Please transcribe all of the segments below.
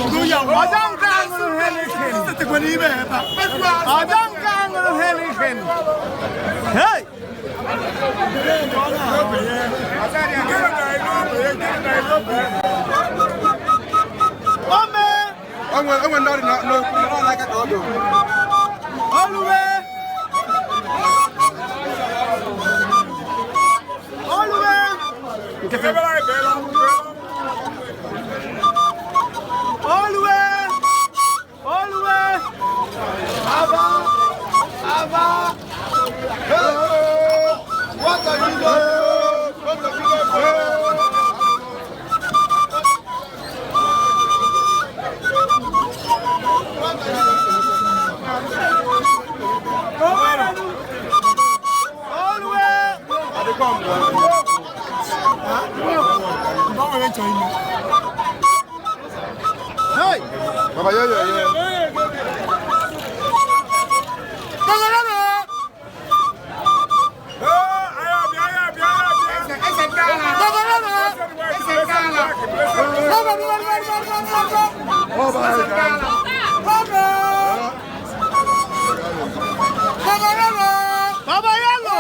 Ọjọ́ nke a ṅụrụ Heineken. Ọjọ́ nke a ṅụrụ Heineken. Hey! Ome! Onwe ndị ọrụ n'aka ka ọ dị. Oluwe! Oluwe! Oluwe! Oluwe! Aba! Aba! What are you doing? What are you doing? Oluwe! Oluwe! Hey! Baba yo yo yo. Baba Yalo!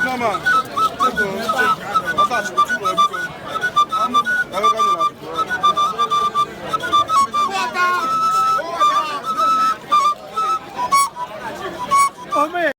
Mama, Ome!